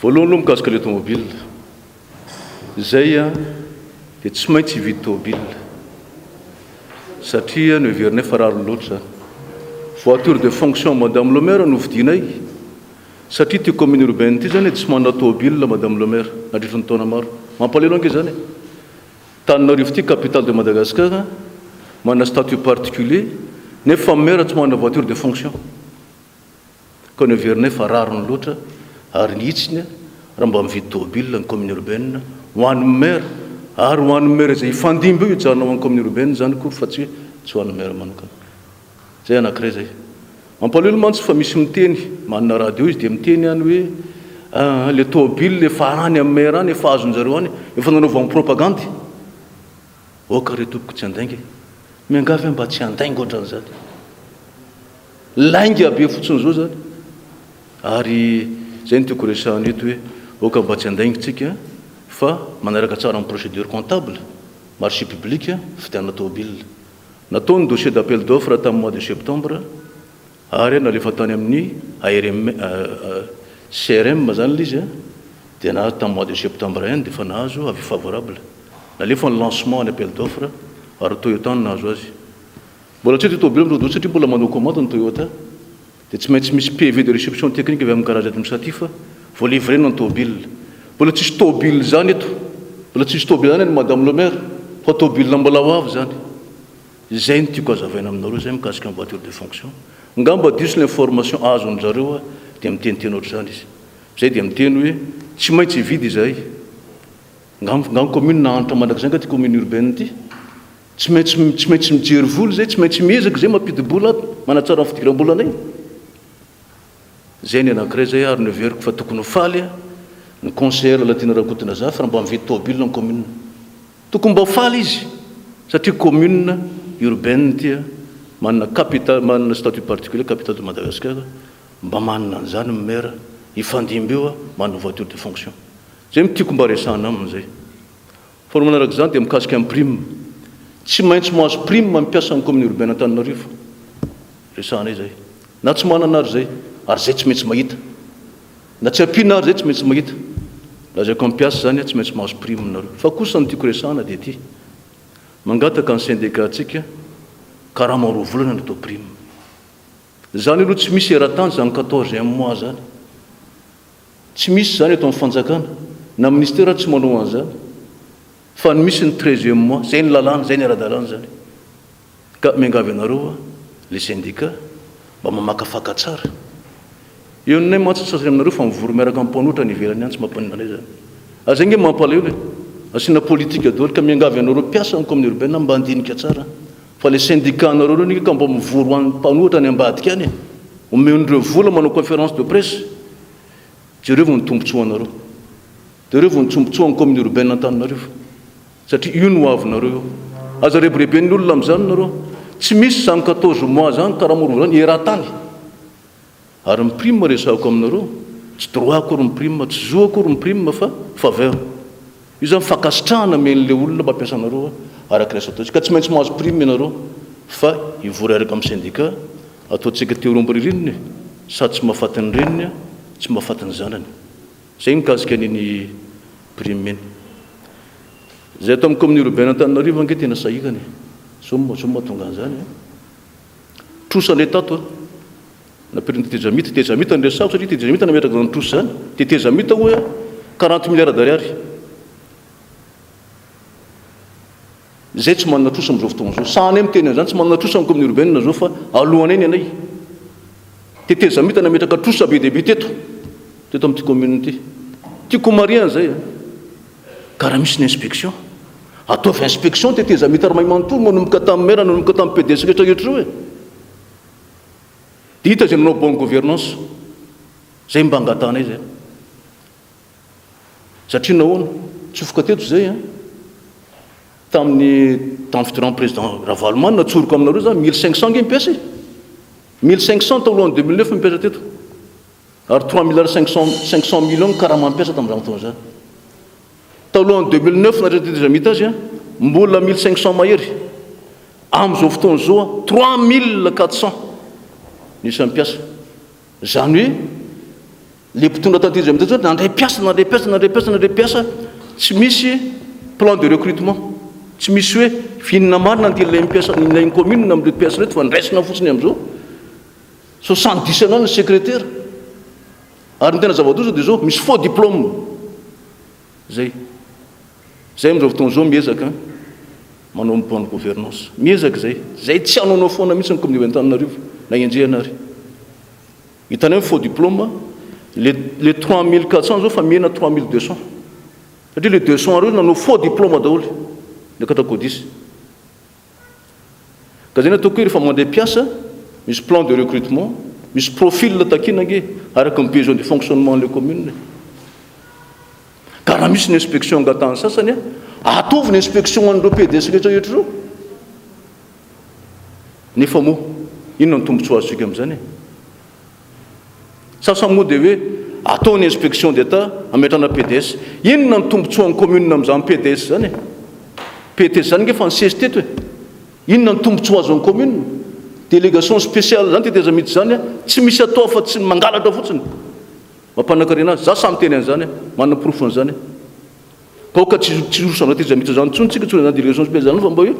Voalohany aloha mikasika ilay tomobile. Izay dia tsy maintsy hividy tomobile satria noheverinay fa rariny loatra izany. Voiture de fonction Madame le Maire no vidianay satria ity commune urbaine ity izany tsy manana tomobile Madame le Maire nandritry ny taona maro. Mampalahelo ange izany e! Tananarivo ity capitale de Madagascar manana statut particulier nefa maire tsy manana voiture de fonction. Ka noheverinay fa rariny loatra ary ny hitsiny raha mba mividy tôbila ny commune urbaine ho an'ny maire ary ho an'ny maire izay hifandimby eo hijanona ho an'ny commune urbaine izany akory fa tsy hoe tsy ho an'ny maire manokana. Izay anankiray izay. Mampalahelo mantsy fa misy miteny, manana radio izy dia miteny any hoe ah, le tôbila efa any amin'ny maire any, efa azon-jareo any, efa nanaovany propagandy. Aoka re tompoko tsy handainga e. Miangavy aho mba tsy handainga ohatran'izany. Lainga be fotsiny izao izany. Ary izay no tiako resahana eto hoe aoka mba tsy handainga tsika fa manaraka tsara ny procédure comptable, marché public, fividianana tômôbila. Natao ny dossier d'appel d'offre tamin'ny mois de septembre ary nalefa tany amin'ny ARM, CRM izany ilay izy dia nahazo tamin'ny mois de septembre ihany dia efa nahazo avis favorable. Nalefa ny lancement ny appel d'offre ary Toyota no nahazo azy. Mbola tsy eto io tôbila mirododo satria mbola manao commande ny Toyota dia tsy maintsy misy PV de réception technique avy amin'ny garage administratif vao livrena ny tôbila. Mbola tsisy tôbila izany eto. Mbola tsisy tôbila izany any Madame le Maire fa tôbila mbola ho avy izany. Izay no tiako hazavaina aminareo izay mikasika ny voiture de fonction. Ngamba diso l'information azon-dry zareo dia miteniteny ohatr'izany izy. Izay dia miteny hoe tsy maintsy hividy izahay. Ngamba ngamba commune nahantra mandrakizay nga ty commune urbaine ty. Tsy maintsy tsy maintsy mijery vola izay, tsy maintsy miezaka izay mampidi-bola ato, manatsara ny fidiram-bolanay. Izay ny anankiray izay ary noheveriko fa tokony ho faly ny conseillère Lalatiana Rakotonazafy raha mba mividy tôbila ny commune. Tokony mba ho faly izy satria commune urbaine ity manana capital manana statut particulier capitale de Madagascar mba manana an'izany ny maire hifandimby eo manana voiture de fonction. Izay no tiako mba resahana aminy izay. Faharoa manaraka izany dia mikasika ny prime. Tsy maintsy mahazo prime ny mpiasan'ny commune urbaine Antananarivo. Resahanay izay. Na tsy manana ary izay, ary izay tsy maintsy mahita. Na tsy ampiana ary izay tsy maintsy mahita. Lazaiko amin'ny mpiasa izany, tsy maintsy mahazo prime nareo. Fa kosa ny tiako resahana dia ity. Mangataka ny syndicat antsika, karama roa volana no atao prime. Izany aloha tsy misy eran-tany izany quatorzième mois izany. Tsy misy izany eto amin'ny fanjakana, na ministera tsy manao an'izany, fa ny misy ny treizième mois, izay ny lalàna, izay ny ara-dalàna izany. Ka miangavy anareo aho, les syndicats, mba mamakafaka tsara. Eo aminay mantsy ny sasany aminareo fa mivory miaraka amin'ny mpanohitra any ivelany any, tsy mampaninona anay izany. Ary izay ange mampalahelo e! Asiana politika daholo, ka miangavy anareo mpiasa ny commune urbaine mba handinika tsara, fa les syndicats anareo ireo anie ka mba mivory ho an'ny mpanohitra any ambadika any e! Omen'ireo vola manao conférence de presse. Jerevo ny tombotsoanareo. Jerevo ny tsombotsoan'ny commune urbaine Antananarivo. Satria io no hoavinareo io. Aza rebireben'ny olona amin'izany nareo. Tsy misy izany 14 mois izany karaha mora izany eran-tany. Ary ny prime resahako aminareo, tsy droit akory ny prime, tsy zo akory ny prime fa faveur. Io izany fankasitrahana amen'ilay olona mampiasa anareo araka ilay asa ataontsika. Ka tsy maintsy mahazo prime ianareo fa hivory araka amin'ny syndicat, ataontsika théorie omby ririnina e, sady tsy mahafaty ny reniny tsy mahafaty ny zanany. Izay ny mikasika an'iny prime iny. Izay ato amin'ny commune urbaine Antananarivo ange tena sahirana e. Zao zao mahatonga an'izany e. Trosa indray tato a. Nampirin'ny tetezamita, tetezamita no resahako satria tetezamita nametraka izany trosa izany. Tetezamita hoy aho, 40 milliards d'ariary. Izay tsy manana trosa amin'izao fotoana izao. Sahanay miteny an'izany, tsy manana trosa ny commune urbaine izao fa alohanay ny anay. Tetezamita nametraka trosa be dia be teto, teto amin'ity commune ity. Tiako ho marihana izay a. Ka raha misy ny inspection, ataovy inspection tetezamita ry manontolo manomboka tamin'ny maire, nanomboka tamin'ny PDS rehetra rehetra ireo e. Dia hita izay nanao bonne gouvernance. Izay mba angatahanay izay. Satria nahoana? Tsofoka teto izay an. Tamin'ny tamin'ny fitondran'ny président Ravalomanana, tsoriko aminareo izany, 1500 ange mpiasa e. 1500 talohan'ny 2009 mpiasa teto. Ary 3 milliards 500 500 millions ny karama mpiasa tamin'izany fotoana izany. Talohan'ny 2009 nareo tetezamita azy an, mbola 1500 mahery. Amin'izao fotoana izao an, 3400 ny isan'ny mpiasa. Izany hoe. Le mpitondra taty izay mitondra nandray mpiasa, nandray mpiasa, nandray mpiasa, nandray mpiasa, tsy misy plan de recrutement. Tsy misy hoe inona marina ny ilain'ny mpiasa, ny ilain'ny commune amin'ireto mpiasa ireto fa ndraisina fotsiny amin'izao. 70 anao ny secrétaire. Ary ny tena zava-doza dia izao, misy faux diplôme. Zay. Zay amin'izao fotoana izao miezaka manao ny bonne gouvernance. Miezaka izay. Zay tsy hanaonao foana mihitsy ny commune Antananarivo na enjehina ary. Hitanay ny faux diplôme, le le 3400 zao fa mihena 3200. Satria le 200 reo nanao faux diplôme daholo. Niakatra codis. Ka zay no ataoko hoe rehefa mandeha mpiasa, misy plan de recrutement, misy profil takiana ange araka ny besoin de fonctionnement an'ilay commune e. Ka raha misy ny inspection angatahan'ny sasany a, ataovy ny inspection an'ireo PDS rehetra rehetra ireo. Nefa moa, inona no tombontsoa azontsika amin'izany e? Sasany moa dia hoe atao ny inspection d'Etat hametrahana PDS. Inona no tombontsoan'ny commune amin'izany PDS izany e? PDS izany ange efa nisesy teto e! Inona no tombontsoa azon'ny commune? Délégation spéciale izany tetezamita izany tsy misy atao afa-tsy ny mangalatra fotsiny. Mampanakarena azy. Za sahy miteny an'izany aho. Manana porofo an'izany aho. Ka aoka tsy tsy hiroso amin'izany tetezamita izany intsony tsika, tsy ho izany délégation spéciale izany fa mba hoe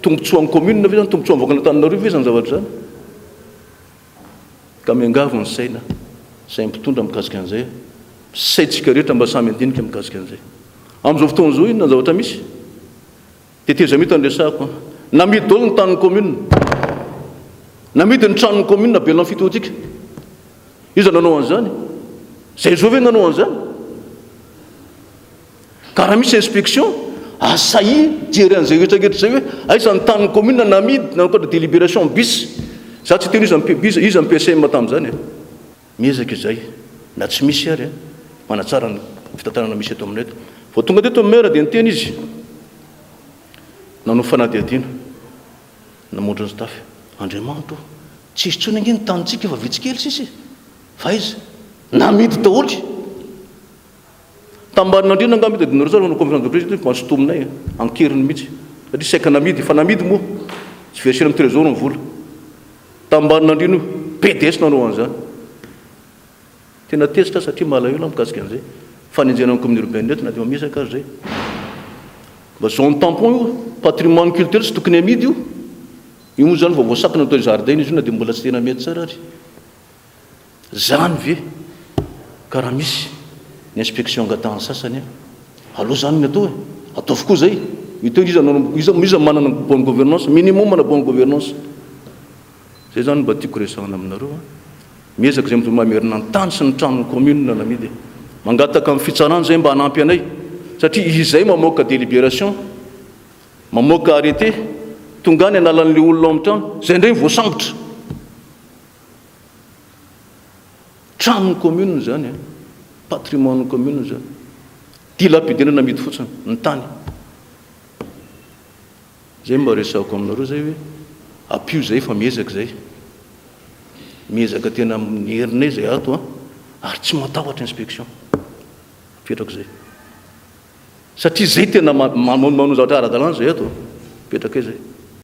tombontsoan'ny commune ve izany, tombontsoan'ny vahoakan'Antananarivo ve izany zavatra izany? Ka miangavy ny saina izay mpitondra mikasika an'izay, saintsika rehetra mba samy handinika mikasika an'izay. Amin'izao fotoana izao inona ny zavatra misy? Tetezamita no resahako an. Namidy daholo ny tanin'ny commune. Namidy ny tranon'ny commune Belan Fitohotika. Iza nanao an'izany? Izay izao ve nanao an'izany? Ka raha misy inspection, asahia mijery an'izay rehetra rehetra izay hoe aiza ny tanin'ny commune namidy nanokatra délibération bis. Za tsy hiteny iza ny iza iza ny PSM tamin'izany e. Miezaka izay na tsy misy ary manatsara ny fitantanana misy eto aminay eto. Vao tonga teto ny maire dia niteny izy nanao fanadihadiana namonjy ny staff. Andriamanitra o, tsisy intsony ange ny tanintsika fa vitsy kely sisa e. Fa aiza? Namidy daholo. Tambanin'Andriana angamba io tadidinareo tsara fa nanao conférence de presse teto fa nosintominay an-keriny mihitsy satria saika namidy, efa namidy moa, tsy verser amin'ny trésor ny vola. Tambanin'Andriana io, PDS nanao an'izany. Tena tezitra aho satria malahelo aho mikasika an'izay fanenjehana ny commune urbaine eto na dia mamesaka aza izay. Mba zone tampon io, patrimoine culturel tsy tokony amidy io. Io moa izany vao voasakana atao jardin izy io na dia mbola tsy tena mety tsara ary. Zany ve ka raha misy ny inspection angatahan'ny sasany a! Aleo zany ny atao e! Ataovy koa zay! Hita eo iza no iza iza manana ny bonne gouvernance, minimum na bonne gouvernance. Zay zany mba tiako resahana aminareo a! Miezaka zay mba mamerina ny tany sy ny tranon'ny commune namidy e! Mangataka amin'ny fitsarana zay mba hanampy anay satria izay mamoaka délibération, mamoaka arrêté, tonga any analan'le olona ao amin'ny trano, zay indray voasambotra. Tranon'ny commune izany an, patrimoine-n'ny commune izany. Dilapidena namidy fotsiny ny tany. Izay mba resahako aminareo izay hoe ampio izay fa miezaka izay. Miezaka tena amin'ny herinay izay ato an, ary tsy matahotra inspection. Apetrako izay. Satria izay tena manao zavatra ara-dalàna izay ato. Apetraka izay.